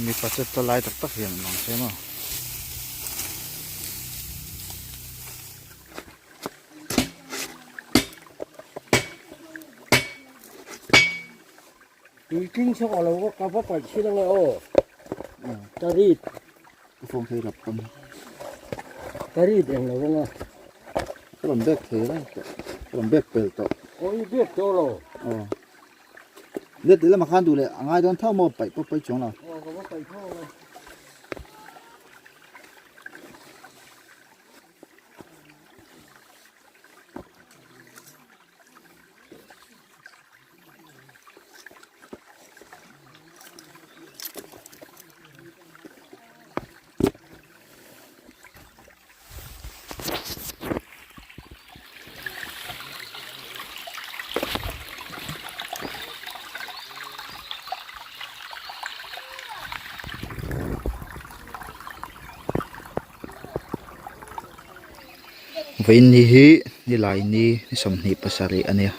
Mipa chet ta lai tak tak hian an awm che maw. Tui tling chhuak a lo ka va paih thin ange aw. Ka rit. Ka phone phei rap pawn. Ka rit eng lo anga. Ka rawn bag thei lai tawh. Ka rawn bag pel tawh. Aw i bag tawh lo. Aw. Let leh lamah khan duh leh a ngai dawn tho maw paih pawh paih chuang lo. Aw ka va paih tho ange. Vawiin ni hi nilai ni ni 27 a nia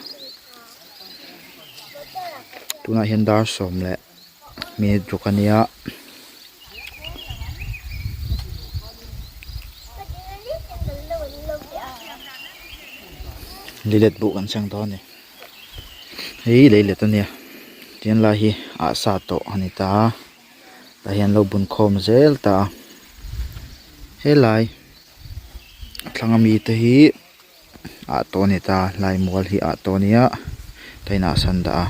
tunah hian dar sawm leh minute ruk a nia. Leilet buh kan seng dawn a ni hei leilet a nia tian lai hi ah sa tawh a ni ta a tah hian an lo bun khawm zel ta a helai a thlang ami te hi ah tawh a ni ta lai mual hi ah tawh a nia ta inah a san dah a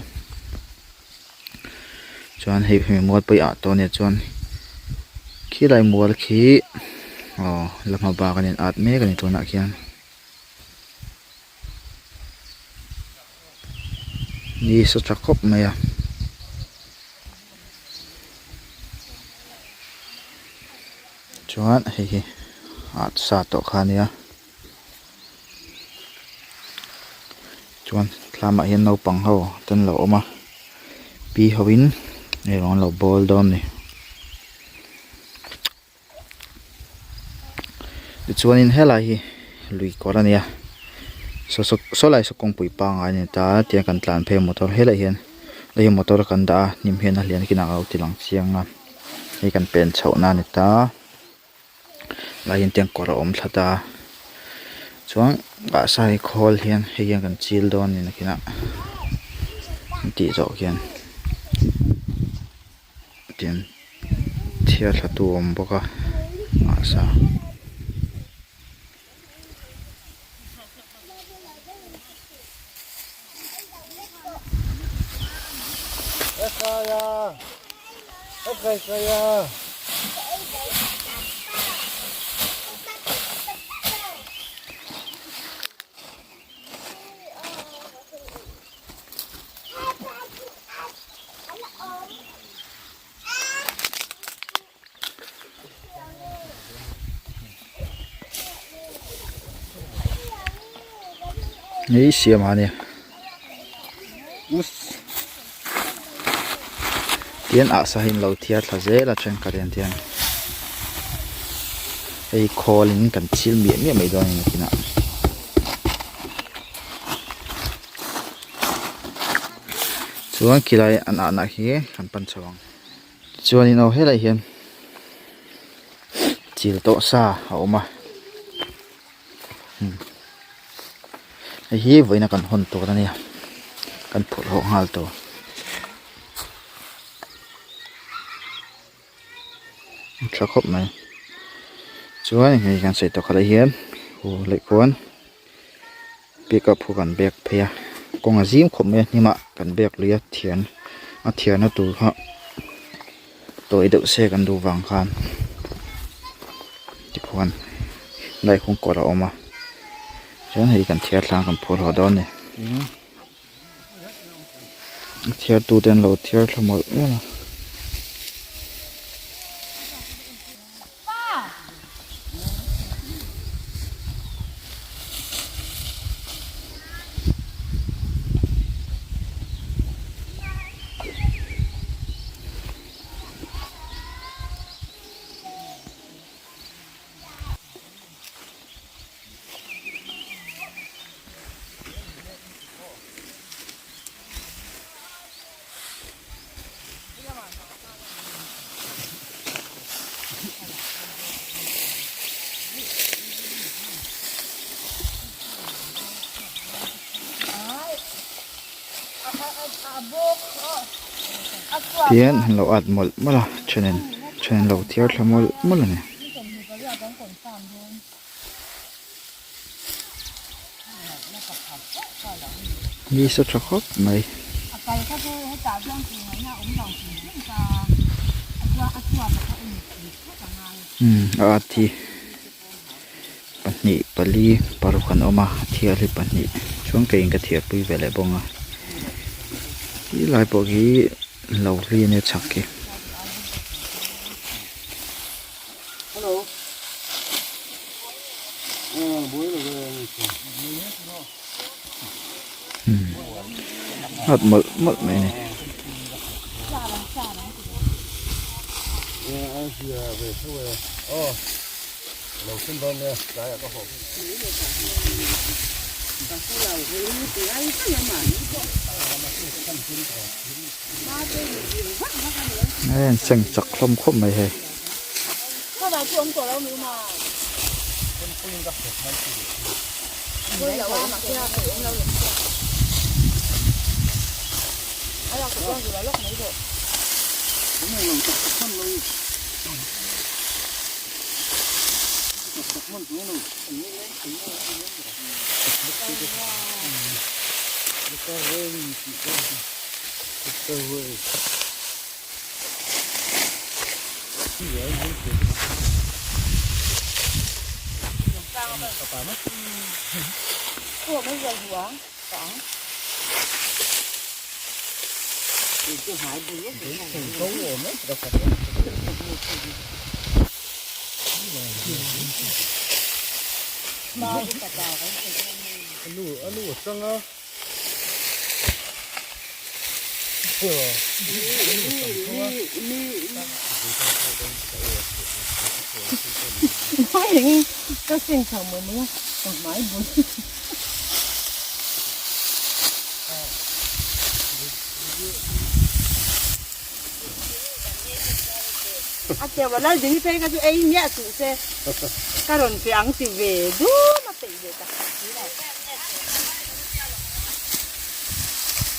chuan hei hemi mual pawh hi ah tawh a nia chuan khilai mual khi aw la hma bak a ni at mek a ni tunah khian. Ni sa tha khawp mai a. Chuan hei hi ah sa tawh kha a nia chuan thlamah hian naupang ho te an lo awm a pi ho in eirawng an lo bawl dawn a ni. Tichuanin helai hi lui kawr a nia saw saw saw lai saw kawngpui pangngai a ni ta tiang kan tlan phei a motor helaiah hian hei hi motor kan dah a hnim hian a hlian kinah a lo ti lang chiang a hei kan pen chhoh na a ni ta lai hian tiang kawr a awm thla ta chuan bahsa hi khawl hian hei hian kan chil dawn a ni nakinah an tih zawh khian. Tian chhiar thla tu a awm bawk a mahse Hei siam a nia tian ah sahin lo thiar thla zel a thenkhat hian tian hei khawl in kan chil miah miah mai dawn a ni nakinah. Chuan khilai an ahna hi kan pan chho ang chuanin aw helaiah hian chil tawh sa a awm a hei hi vawiina kan hawn tur a nia kan phurh haw nghal tur. Tha khawp mai chuan hei kan sawi tawh khalai hian lehkhawn. Pick up khu kan bag phei a kawng a zim khawp mai a hnim ah kan bag lui a thian a thian na tur kha tawi deuh se kan duh vang khan tikhuan lai kawng kawr a awm a chuan hei kan thiar thlang kan phur haw dawn a ni a thiar tu te an lo thiar thla mawlh mawlh a. Tihian an lo at mawlh mawlh a thenin then an lo thiar thla mawlh mawlh a ni. Ni sa tha khawp mai. Umm a at hi pahnih pali paruk an awm a a thial hi pahnih chuan keiin ka thial pui ve leh bawk a ti lai pawh hi lo hlui a nia chhak khi. Umm at mawlh mawlh mai a ni. Hei an seng chak hlawm khawp mai hei.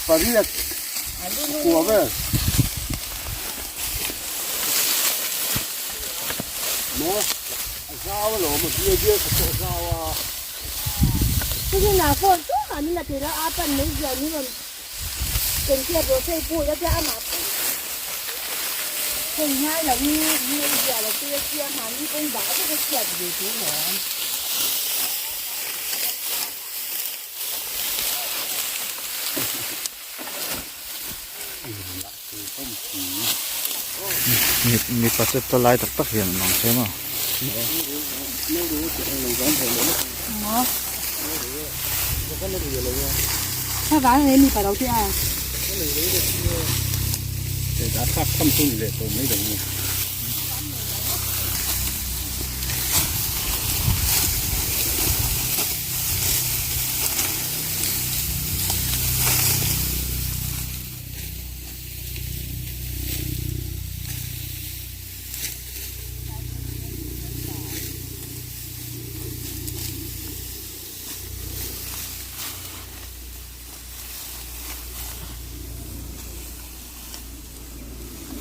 Pariat kua vel. Maw a zau alawm a bial bial kha pawh a zau a. Mipa chu ta lai tak tak hian an awm thei maw.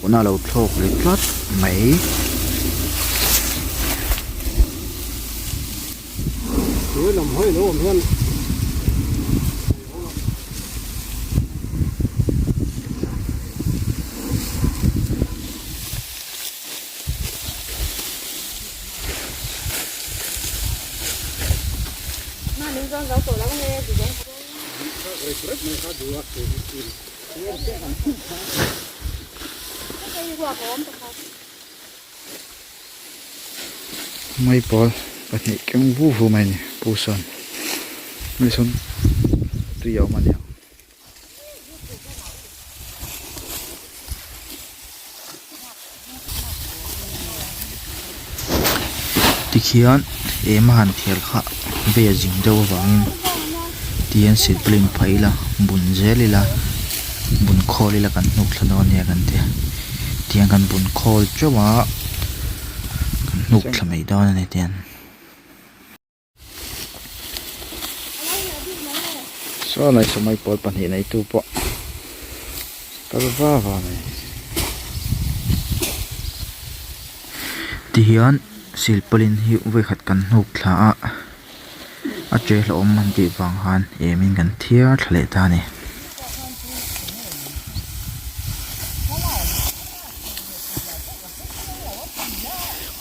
Tuna lo thlawk leh tlat mai. Mai pawl pahnih keng vu vu mai a ni pu sawn hei sawn tui a awm a niang. Tikhian ema han thial kha vei a zing deuh avangin tihian silpaulin phah ila bun zel ila bun khawl ila kan hnuk thla dawn nia kan ti a tihian kan bun khawl teuh a kan hnuk thla mai dawn a ni tihian. Saw lai sawmai pawl pahnih neitu pawh. Kal va va mai. Tihian silpaulin hi vawikhat kan hnuk thla a, a che hlauhawm an tih vang khan em in kan thiar thla leh ta a ni.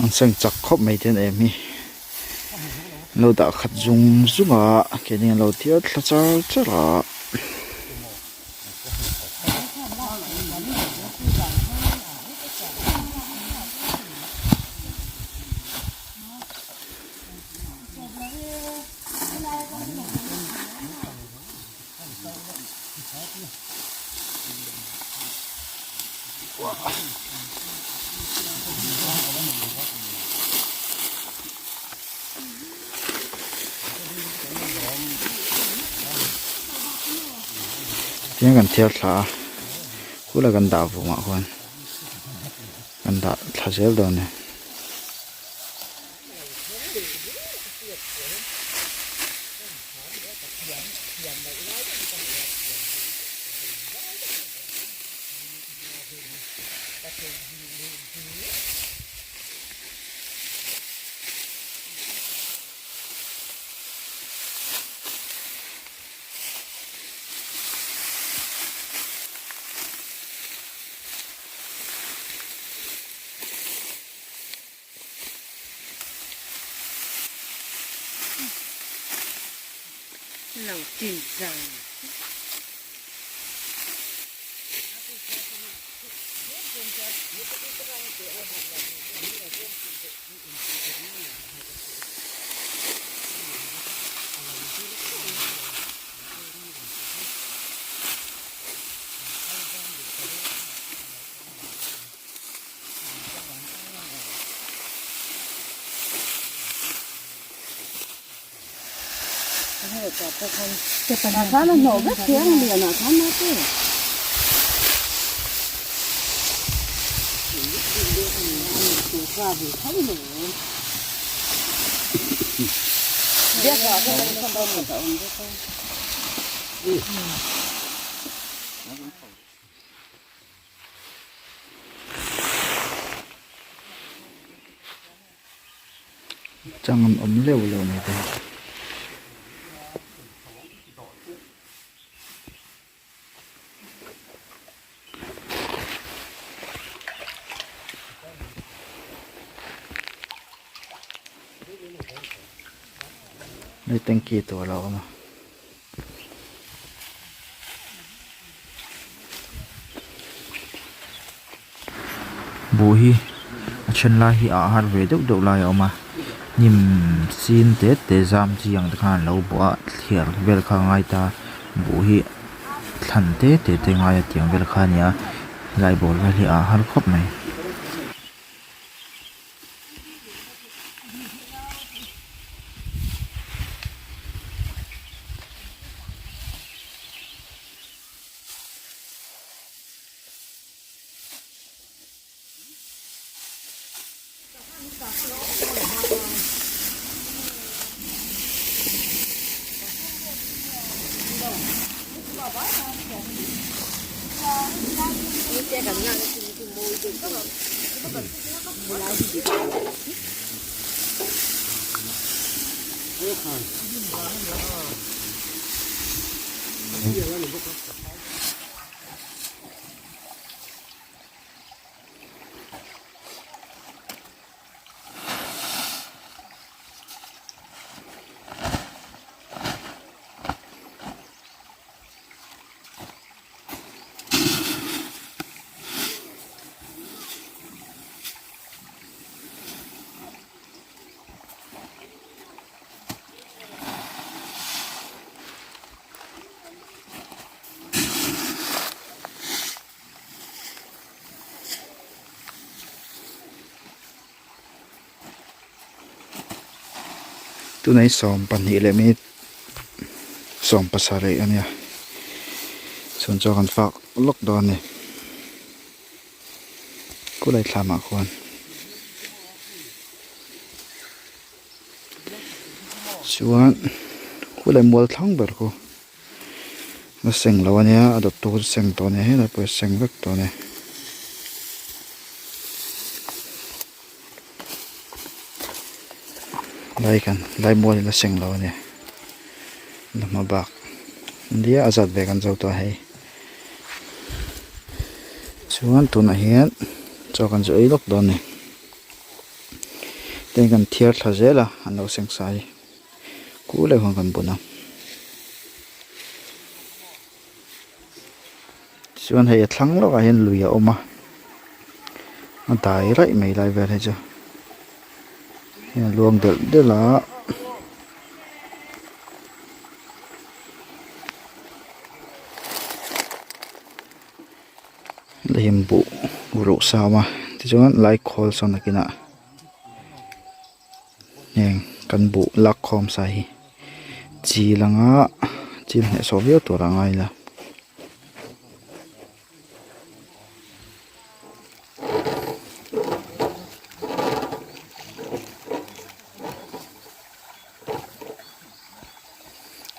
An seng chak khawp mai te an em hi. An lo dah khat zung zung a, keini an lo thiar thla char char a. Tiang kan thiar thla a khulai kan dah vawngah khuan kan dah thla zel dawn a ni. Chang an awm leuh leuh mai te. Hei tanki tur a lo awm a. Buh hi a then lai hi a har ve deuh deuh lai a awm a hnim sin te te zam chi ang te khan an lo bawh a thliar vel kha a ngai ta buh hi thlan te te te ngai a tiang vel kha a ni a helai bawr vel hi a har khawp mai. Tunah hi 12 leh minute 17 a nia chhun chu kan fak lawk dawn a ni khulai thlamah khuan chuan khulai mual thlang ber khu. La seng lo ania a dawt tur chu seng tawh ania helai pawh hi a seng vek tawh ania. Lai kan lai mual hi la seng lo ania la hma bak nia a zat ve kan zo tawh a hei chuan tunah hian chaw kan zu ei lawk dawn a ni tin kan thiar thla zel a an lo seng sa hi kul leh huan kan bun a chuan hei a thlang lawkah hian lui a awm a a dai raih mai lai vel hi chu hei a luang delh delh a. Lehim buh ruh sa a awm a tichuan lai khawl sawn nakinah heng kan buh lak khawm sa hi chil anga chil hnehsawh viau tur a ngai la.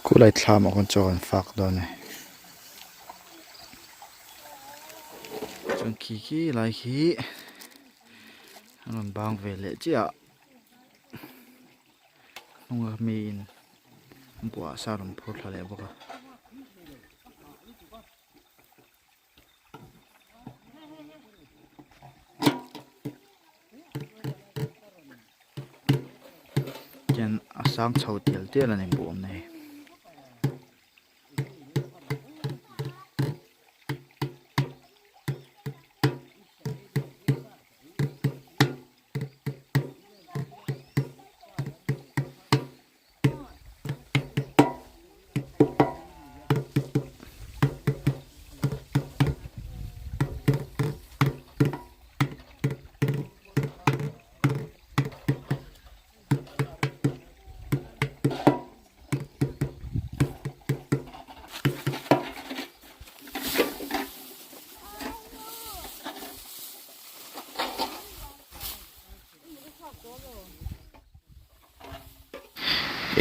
Khulai thlam ah khawn chaw an fak dawn a ni. Chuan khi khi lai khi a rawn bang ve leh chiah a hnunga miin buah sa a rawn phur thla leh bawk a. Chuan a sang chho tial tial a ni buh awmna hi.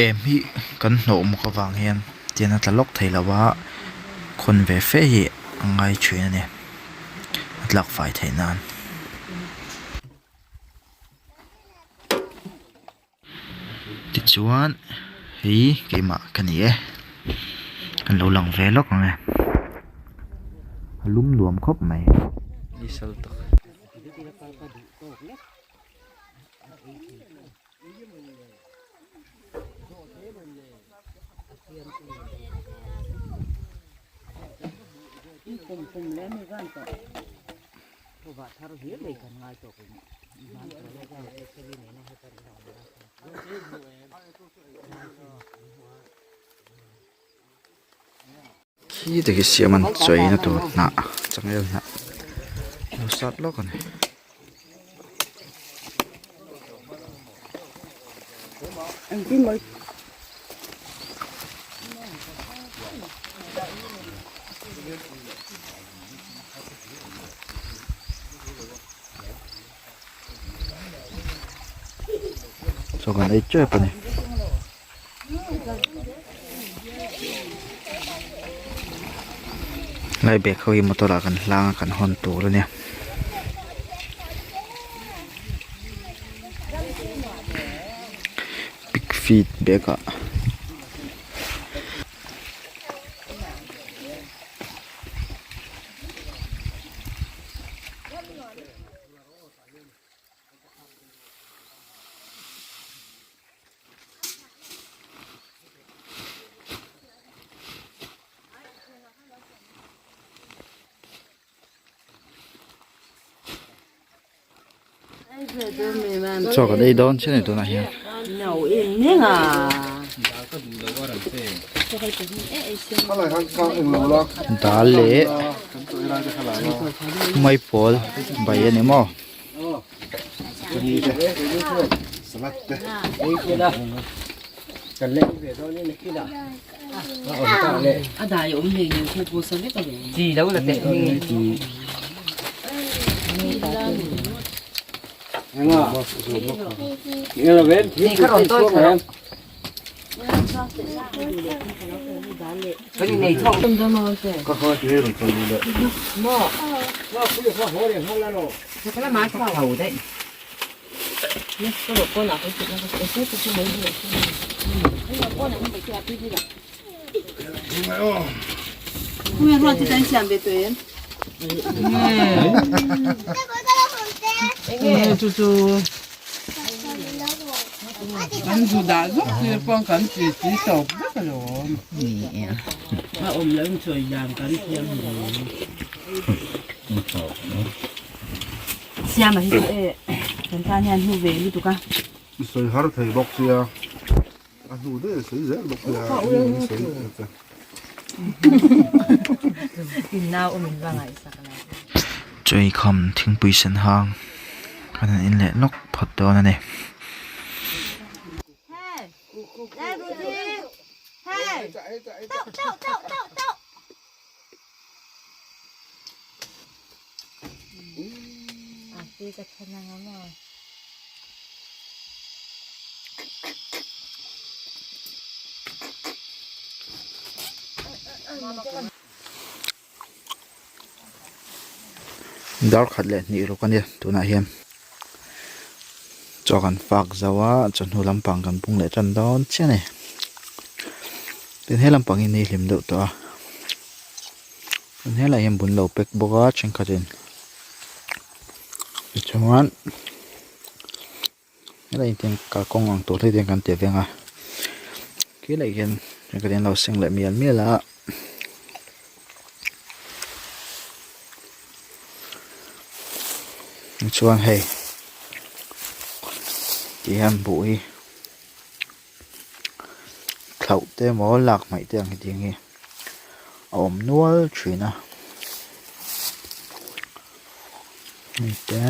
Em hi kan hnawh muk avang hian tian a tla lawk thei lo a khawn ve fe hi a ngai thin a ni a tlak fai theih nan. Tichuan hei keimah ka ni e an lo lang ve lawk ang e a lum nuam khawp mai. Khi te khi siam an chawi na tur hnah changel hnah lo sat lawk a ni. Chaw kan ei tep a ni. Lai bag ho hi motor ah kan hlang a kan hawn tur a nia. Pig feed bag ah. Chaw kan ei dawn chian a ni tunah hian. Dal leh maipawl bai a ni maw. Sawi har thei bawk sia a hnu daih a sawi zel bawk sia Chaweikham thingpui sen hang kan han in leh lawk phawt dawn a ni. Dar khat leh hnih ruk a nia tunah hian chaw kan fak zo a chawhnu lampang kan bung leh tan dawn chiah a ni tin he lampang hi ni hlim deuh tawh a tin helaiah hian bun lo pack bawk a thenkhatin tichuan helaiah hian kalkawng ang tur hi kan ti veng a khilaiah hian thenkhatin an lo seng leh mial mial a. Chuan hei ti hian buh hi thlauh te emaw lak hmaih te ang hetiang hi a awm nual thin a hei te.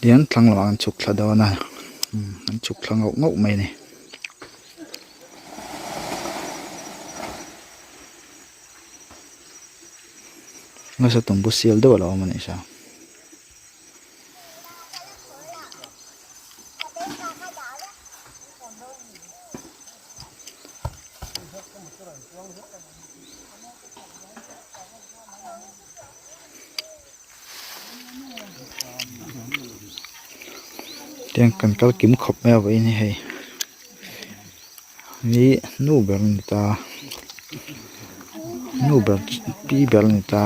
Tihian thlang lamah an chhuk thla dawn a an chhuk thla ngauh ngauh mai a ni. Nasa tumbu sial deuh a lo awm a nih sa. Tiang kan kal kim khawp mai a vawiin hi hei hi nu ber a ni ta nu ber pi ber a ni ta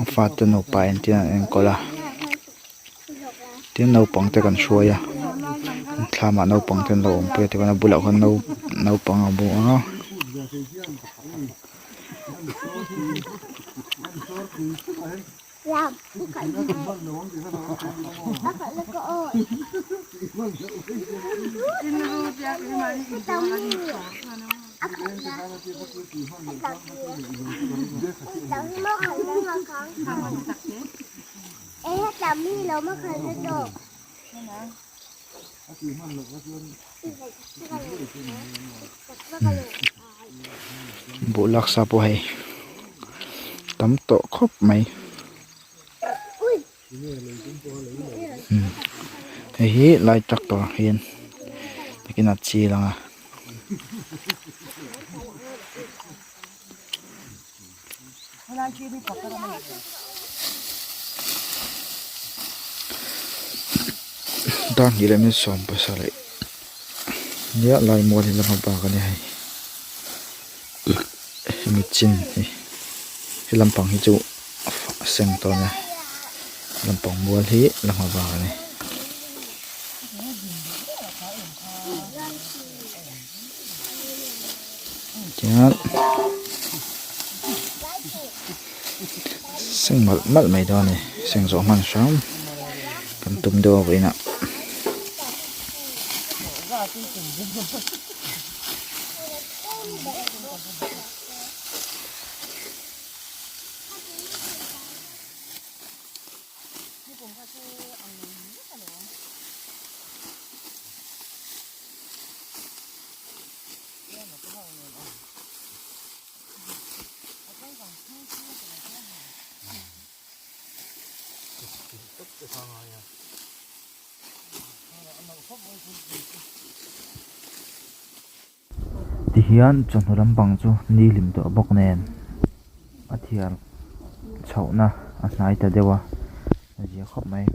a fate nupa in tin an enkawl a tin naupang te kan hruai a thlam ah naupang te an lo awm pui a tichuan a bulah khuan naupang a bu a. Buh laksa pawh hei tam tawh khawp mai hei hi lai tractor hian takin a chil ang a. Dar hnih leh minute 17 nia lai mual hi lama bak a ni hei hemi chin hi he lampang hi chu a seng tawh a nia lampang mual hi lama bak a ni. Tichuan seng malh malh mai dawn a ni seng zawh hman hram kan tum deuh a vawiinah. Tihian chawhnu lampang chu ni hlim tawh bawk nen a thiar chhohna a hnai ta deuh a a zia khawp mai.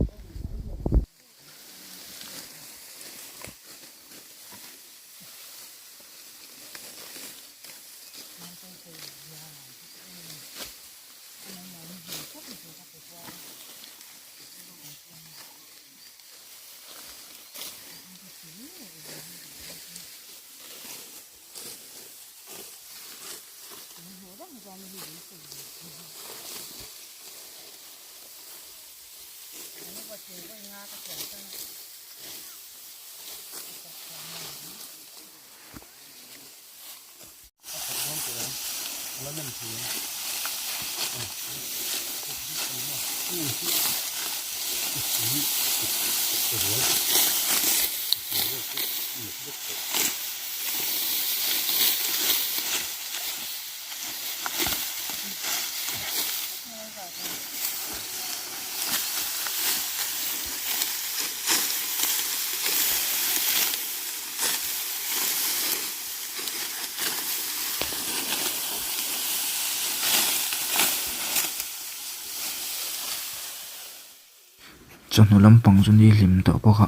Chawhnu lampang chu ni hlim tawh bawk a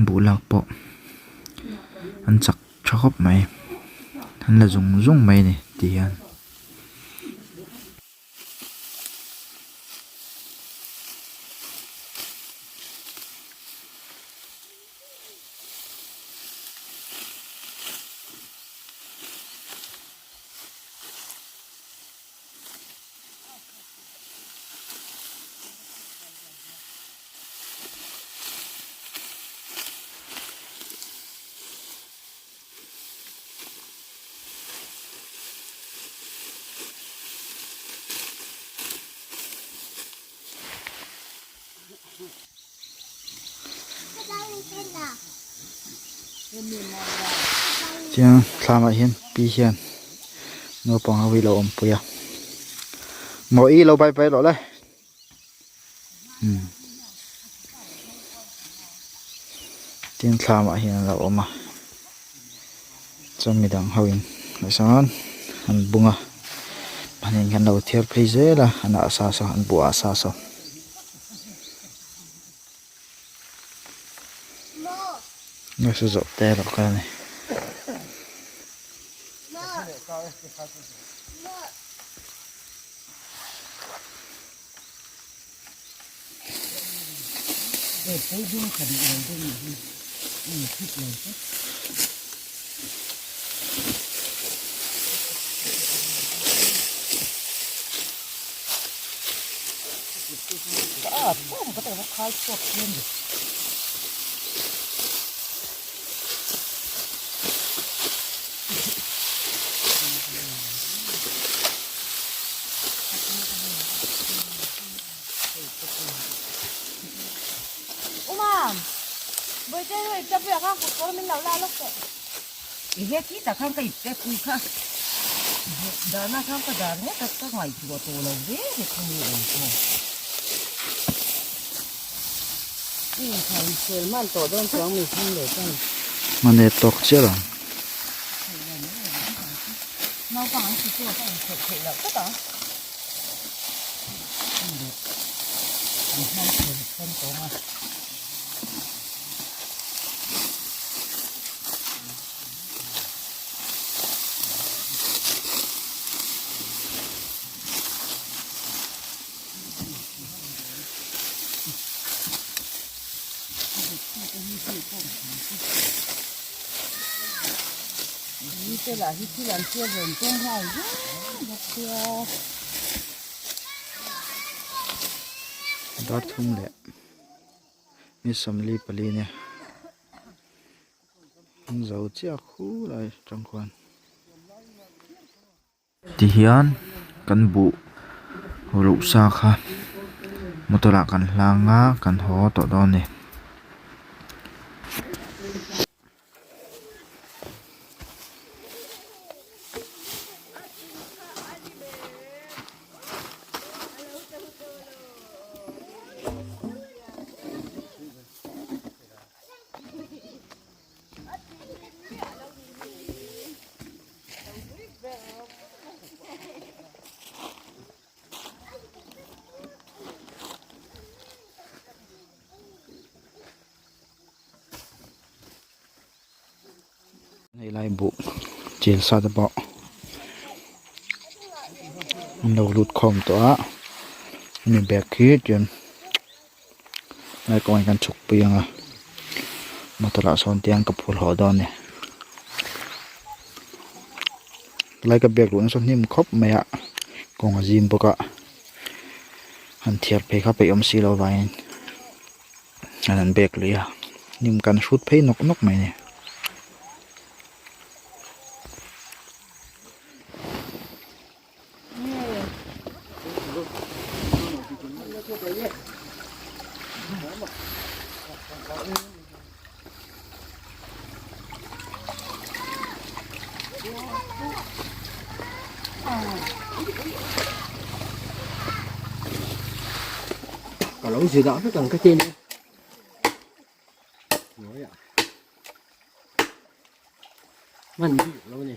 buh lak pawh an chak tha khawp mai an la zung zung mai a ni ti hian. Chuan thlamah hian pi hian naupang ho hi lo awmpui a maw i lo bai bai rawh le umm tin thlamah hian a lo awm a chuan midang ho in sawn an bung a mahni hian lo thiar phei zel a an ah sa saw an buh ah sa saw. Nurse zawh te a lo kal a ni. Mane tawk chiah lo. Dar thum leh mi 44 nia an zo chiah khu lai atang khuan. Tihian kan buh ruh sa kha motor ah kan hlang a kan haw tawh dawn a ni. Hei lai buh chil sa te pawh an lo lut khawm tawh a hemi bag hi chuan lai kawngah hian kan chhuk pui ang a motor ah sawn tiang ka phur haw dawn a ni lai ka bag luhna saw hnim khawp mai a kawng a zim bawk a han thiar phei kha peih awm si loh avangin an han bag lui a hnim kan hrut phei nawk nawk mai a ni. Ka lo zir dah vek ang ka ti a ni. Hnuaiah. Hman bik lo a ni.